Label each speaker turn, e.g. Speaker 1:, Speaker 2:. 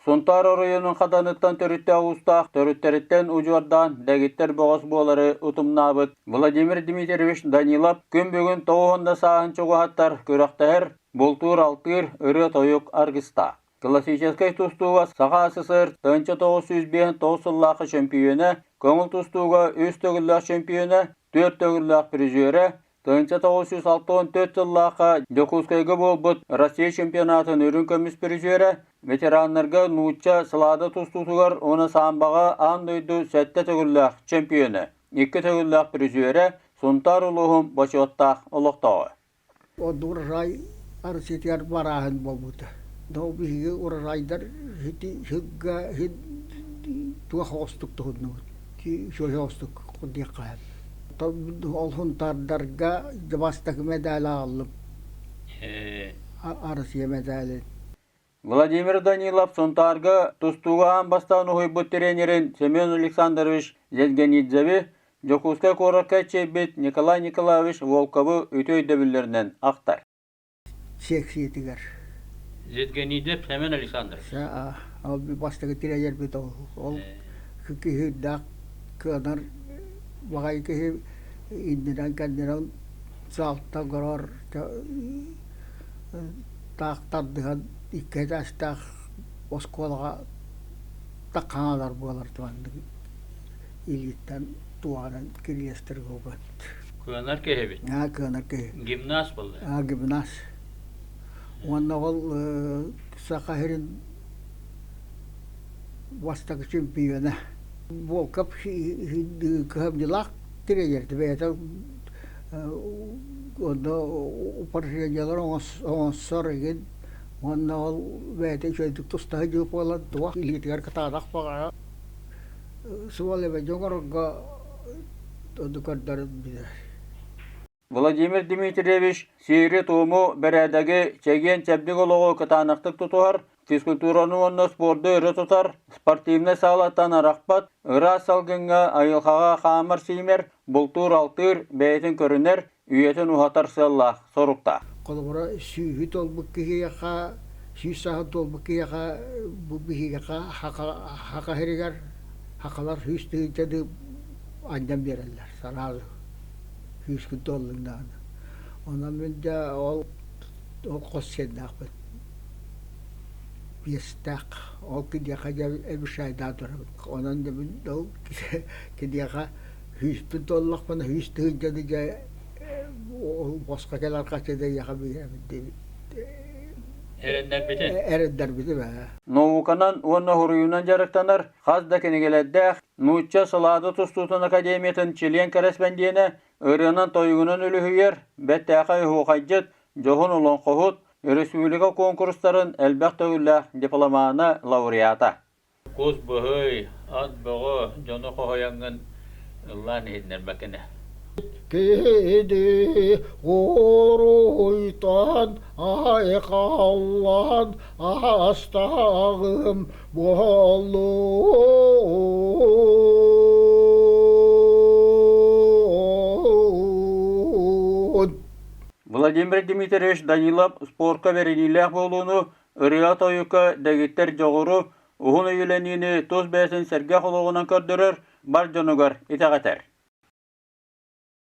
Speaker 1: Сунтаар оройуонун Хаданыттан төрүттээх уустаах төрүттэриттэн удьуордаан дэгиттэр бөҕөс буолары утумнаабыт Владимир Дмитриевич Данилов күн бүгүн 90 да сааһын чугаһаттар күрэхтэһэр, бултуур-алтыыр, ырыа-тойук аргыстаах. Классическай тустууга Саха СССР 1959 сыллаахы чөмпүйүөнэ, көҥүл тустууга үс төгүллээх чөмпүйүөнэ, түөрт төгүллээх призерэ, 1964 сыллаахха Дьокуускайга буолбут Россия чемпионатын үрүҥ көмүс призерэ, ветераннарга нуучча сылаада тустуутугар уонна саамбаҕа аан дойду сэттэ төгүллээх чемпиона, икки төгүллээх призерэ, Сунтаар улууһун бочуоттаах олохтооҕо.
Speaker 2: Онно урожай Арсетигар барааһын буолбута. Но биһиги урожайдар ити сылга туох оҕустук туһуннубут. Үчүгэй оҕустук диэххэ сөп. Ол Сунтаардарга бастакы медаль аҕаллым. Арасыйа медалин.
Speaker 1: Владимир Данилов Сунтаарга тустууга аан бастаан уһуйбут тренерин Семен Александрович Зедгенидзеви Дьокуускай куоракка эчэйбит Николай Николаевич Волковы үтүө өйдөбүллэринэн ахтар.
Speaker 2: Сиэксийэтигэр.
Speaker 1: Зедгенидзев Семен Александрович.
Speaker 2: Ол бастакы тренербит ол. Ол киһи кыанар баҕайы киһи иннинэн-кэннинэн саалта көрөр таах тардыһан икки этээстээх оскуолаҕа таххаҥалар буолар маннык илииттэн туоҕанан кириэстэргэ угат.
Speaker 1: Кыанар киһи эбит.
Speaker 2: Аа кыанар киһи.
Speaker 1: Гимназ буолла.
Speaker 2: Аа гимназ. Уонна ол Саха сирин бастакы чемпиона. Волков кыһамньылаах тренерди бэйэтэ онно упражнениелар оҥорсор игин уонна ол бэйэтэ үчүгэйдик тустаһа дьыл буолан туох илиитигэр кытаанах баҕара суол эбэ оҥорорго ону көрдөрөн билэр.
Speaker 1: Владимир Дмитриевич сиэри-туому, бэрээдэги, чэгиэн-чэбдик олоҕу кытаанахтык тутуһар, физкультураны уонна спорду өрө тутар, спортивнай саалаттан арахпат, ыраас салгыҥҥа айылҕаҕа хаамар-сиимэр, бултуур-алтыыр, бэйэтин көрүнэр, үйэтин уһатар сыаллаах соруктаах.
Speaker 2: Холобура, сүүһү туолбут киһиэхэ, сүүс сааһын туолбут киһиэхэ бу биһиэхэ хаха сиригэр хахалар сүүс тыһыынчаны анньан биэрэллэр сразу күүскүн туоллуҥ даҕаны. Онон мин дьэ ол хос сиэннээхпин. Биэстээх. Ол киниэхэ дьэ эбишайдаан турабын. Онон дьэ мин ол киниэхэ сүүспүн туоллахпына сүүс тыһыынчаны дьэ ол босхо кэлэр хаччыны эйиэхэ биэрэбин диэбит.
Speaker 1: Эрэннэрбитин.
Speaker 2: Эрэннэрбитим ээ.
Speaker 1: Науканан уонна суруйуунан дьарыктанар хас да кинигэлэрдээх Нуучча Сылаада тустуутун академиятын чилиэн-кэрэспэндиэнэ, ырыанан-тойугунан үлүһүйэр, бэртээхэй оһуохайдьыт, дьоһун олоҥхоһут, өрөспүүбүлүкэ куонкурустарын элбэх төгүллээх дипломана, лауреата. Кус быһый, ат бөҕө дьону хоһуйаҥҥын ыллаан иһитиннэрбэккин ээ.
Speaker 2: Киһини уруйтан айхаллаан астаҕым буоллун.
Speaker 1: Владимир Дмитриевич Данилов спорка бэриниилээх буолууну, ырыа-тойукка дэгиттэр дьоҕуру, уһун үйэлэниини тус бэйэтин сэргэх олоҕунан көрдөрөр бар дьонугар итэҕэтэр.